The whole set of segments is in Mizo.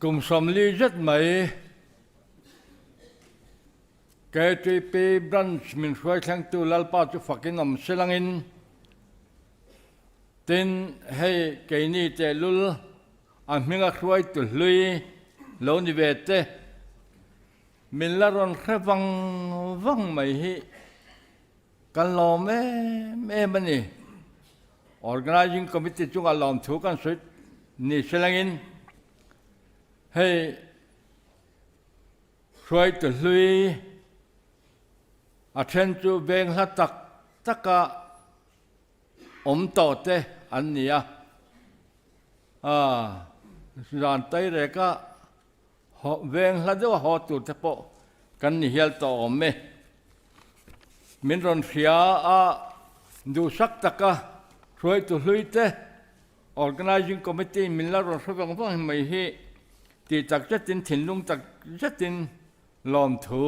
Kum 40 zet mai KTP Branch min hruai thlengtu Lalpa chu fakin awm silangin tin hei keini tehlul a hminga hruaitu hlui lo ni ve te min la rawn hre vang vang mai hi Kan lawm em em a ni. Organising Committee chungah lawmthu kan sawi ni selangin hei hruaitu hlui a then chu veng hla tak taka awm tawh te an ni a, zan taireka Veng hla deuha haw tur te pawh kan ni hial tawh awm e. Min rawn hria a, duhsak taka hruaitu hlui te, Organising Committee min la rawn hre vang vang mai hi tih tak zetin thinlung tak zetin lawmthu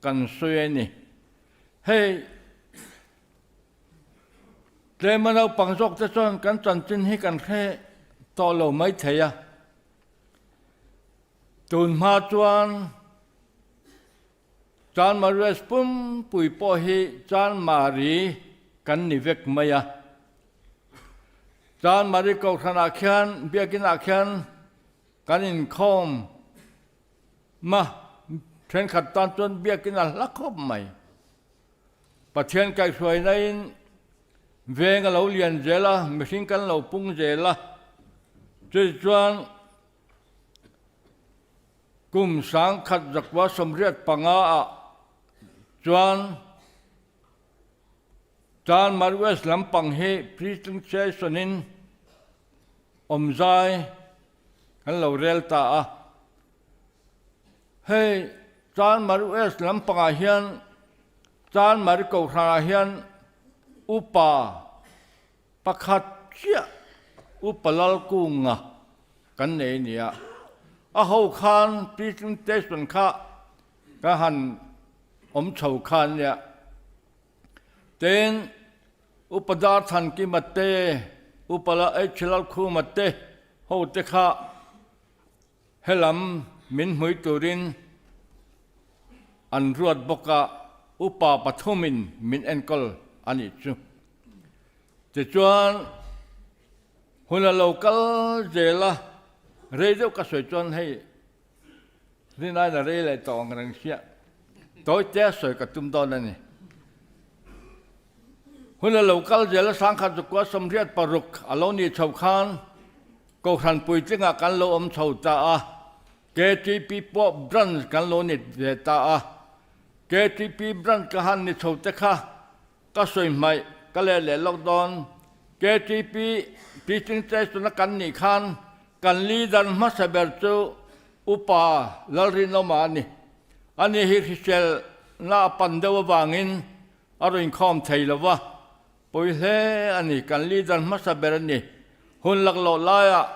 kan sawi a ni. Hei tlema naupang zawk te chuan kan chanchin hi kan hre tawh lo maithei a. Tun hma chuan Chanmari pumpui pawh hi Chanmari kan ni vek mai a. Chanmari Kohhranah khian Biakinah khian kan inkhawm ma thenkhat tan chuan Biakin a hla khawp mai. Pathian kaihhruainain veng a lo lian zel a, mihring kan lo pung zel a. Chutichuan kum sangkhat zakua 85 ah chuan Chanmar West lampang hi Preaching Session in awmzai kan lo rel ta a. Hei Chanmar West lampangah hian Chanmar Kohhranah hian upa pakhat chiah Upa Lalkunga kan nei a ni a. A ho khan Preaching Station kha ka han awm chho kha a nia. Tin, Upa Darthankima te, Upa H Lalkhuma te ho te kha Helam min hmui turin an ruat bawk a, upa pathumin min enkawl a nih chu. Tichuan, hun a lo kal zel a, rei deuh ka sawi chuan hei rinaiin a rei leh tawh ang reng sia, tawite a sawi ka tum dawn a ni. Hun a lo kal zel a, sangkhat zukua 86 a lo nih chho khan, Kohhran puitlingah kan lo awm chho ta a, KTP pawh branch kan lo ni ve ta a. KTP branch ka han ni chho te kha ka sawi hmaih ka let leh lawk dawn. KTP teaching station a kan nih khan kan leader hmasa ber chu Upa Lalrinawma a ni. Ani hi hriselna a pan deuh avangin a rawn inkhawm thei lo va. Pawi hle a ni, kan leader hmasa ber a ni. Hun laklawh laiah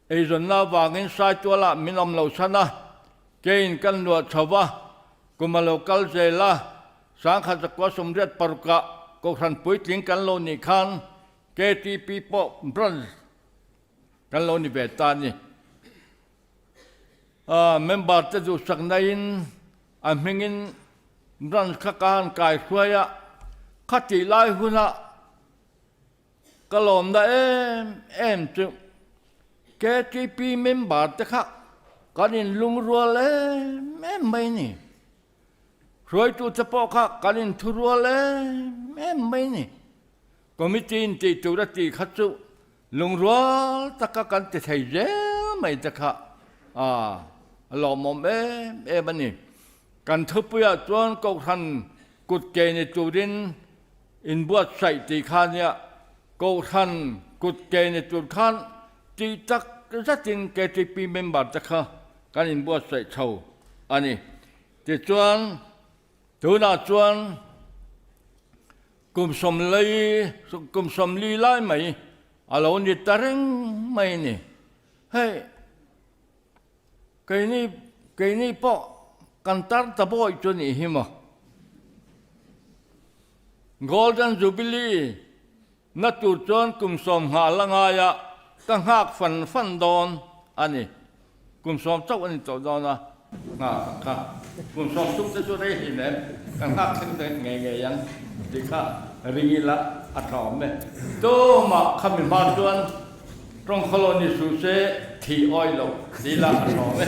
eizawnna avangin Saitualah min awm loh chhan a, keiin kan luah chho va, kum a lo kal zel a, 1986 ah Kohhran puitling kan lo nih khan KTP pawh branch kan lo ni ve ta a ni. Member te duhsakna in a hmingin branch kha ka han kai hruai a, khatih lai huna ka lawmna em em chu KTP member te kha kan inlungrual em em mai a ni. Hruaitute pawh kha kan inthurual em em mai a ni. Committee in tih tur a tih kha chu lungrual taka kan ti thei zel mai te kha a lawmawm em em a ni. Kan thupuiah chuan Kohhran kut ke ni turin inbuatsaih tih kha nia, Kohhran kut ke ni tur khan tih tak zetin KTP member te kha kan inbuatsaih chho a ni. Tichuan tunah chuan Kum sawmlei, kum 40 lai mai a lo ni ta reng mai a ni. Hei, keini, keini pawh kan tar ta bawi chu nih hi maw. Golden Jubilee na tur chuan kum sawm nghah la ngaia ka nghak fan fan dawn a ni. Kum sawm chauh a ni tawh dawn a, nghah kha kum sawm tum te chu rei hlin em? Kan nghak thleng ta ngei ngei ang tih kha ring ila a tha awm e. Tumah khami hma chuan tawngkhawlo ni suh se thih awi loh ti ila a tha awm e.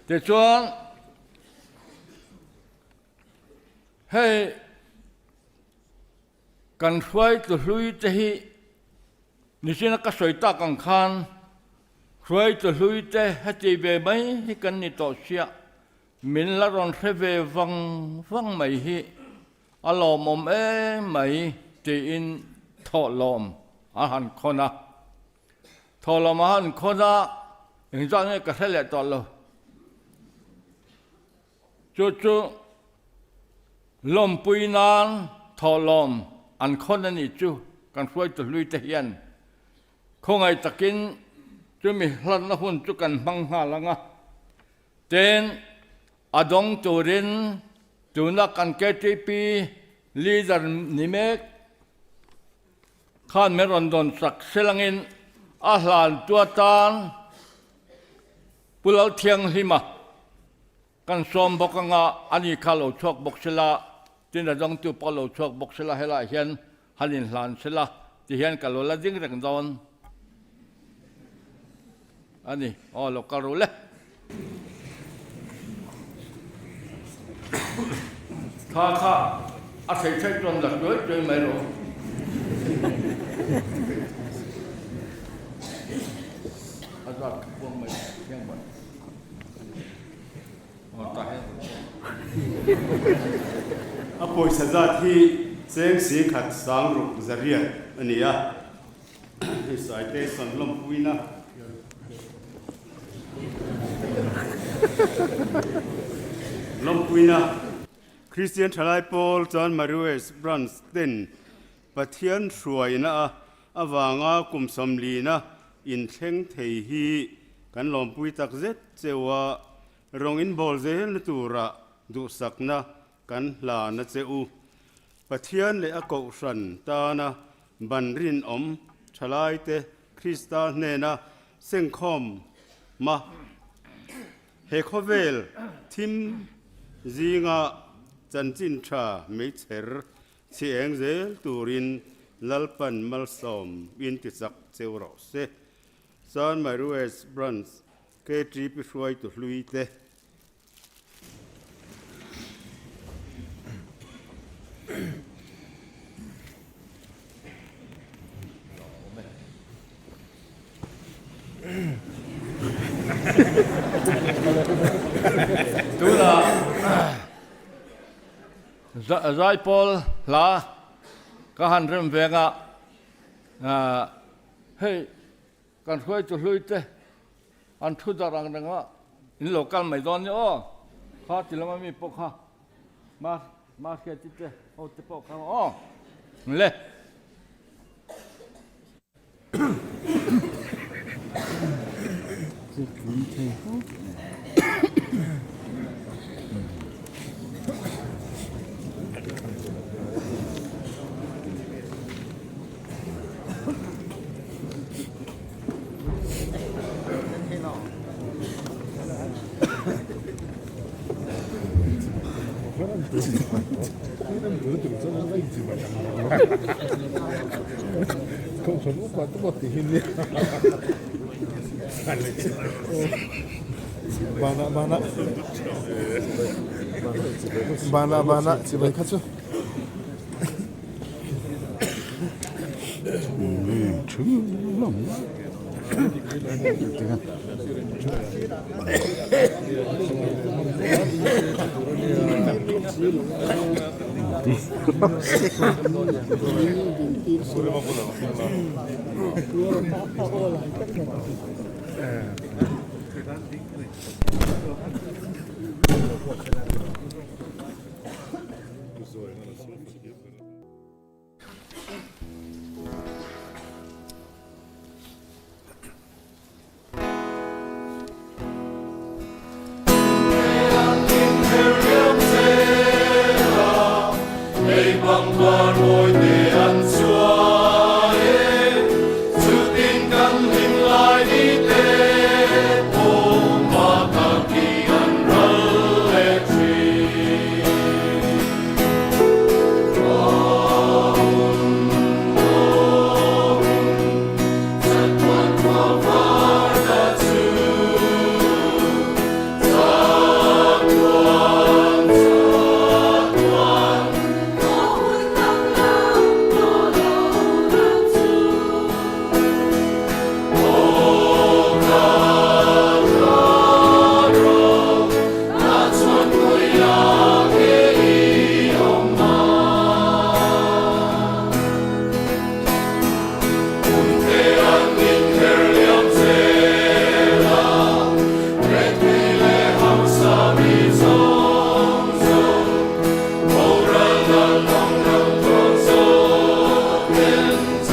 Tichuan hei Kan hruaitu hlui te hi nichina ka sawi tak ang khan hruaitu hlui te heti ve mai hi kan ni tawh sia, min la rawn hre ve vang vang mai hi a lawmawm em mai tiin thawhlawm a han khawn a. Thawhlawm a han khawn a, engzah nge ka hre leh tawh lo. Chu chu lawmpui nan thawhlawm an khawn a nih chu kan hruaitu hlui te hian khawngaih takin chumi hlanna hun chu kan hmang nghal ang a. Tin, a dawng turin tuna kan ktp leader ni mek khan min rawn dawn sak silangin a hlantu atan Pu Lalthianghlima kan sawm bawk anga ani kha lo chhuak bawk sela, tin a dawngtu pawh lo chhuak bawk sela helaiah hian han inhlan sela ti hian ka lo la ding reng dawn a ni. Aw lo kal ru le. Thla kha a thei thei chuan la tuai tuai mai rawh. A zat ka puang mai thiang mai. Aw ta hian. A pawisa zat hi cheng singkhat sangruk zariat a ni a. Hei citation lawmpuina. Lawmpuina. Kristian Thalai Pawl chuan Marues Branch ten Pathian hruaina a avanga kum sawmlina inthleng thei hi kan lawmpui tak zet cheu a, rawng inbawl zelna tura duhsakna kan hlan a che u. Pathian leh a Kohhran tana ban rinawm thalaite Krista hnena sengkhawm ma he khawvel thim zinga chanchin tha meichher chhi eng zel turin Lalpan malsawm in tichak cheu rawh se. San Marues Branch KTP hruaitu hlui te. Tunah Zaipawl hla ka han rem veng a, hei kan hruaitu hlui te An thu darh ang reng a, in lo kal mai dawn nia aw, kha ti lama mi pawh kha ma ma hriati te ho te pawh kha aw le.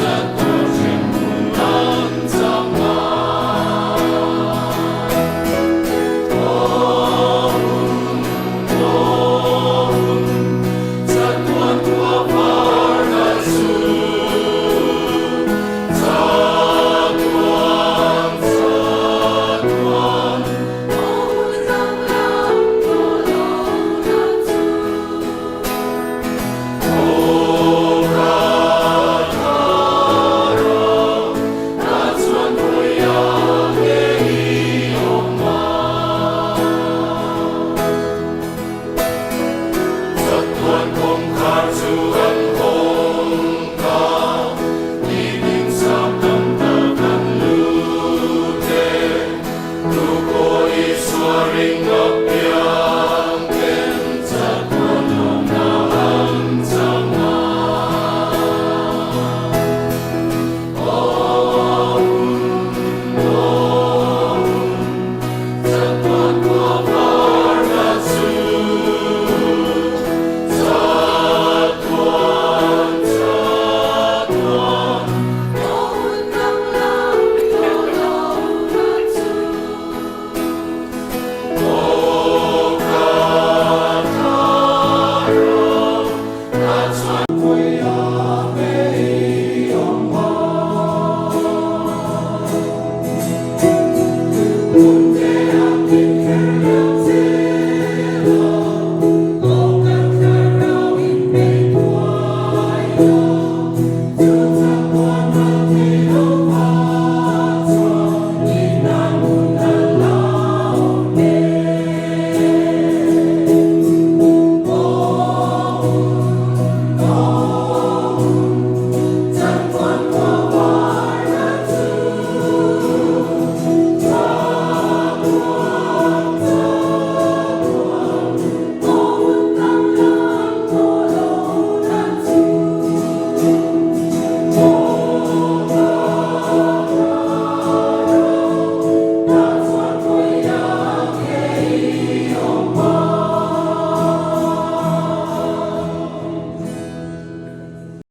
Pathian.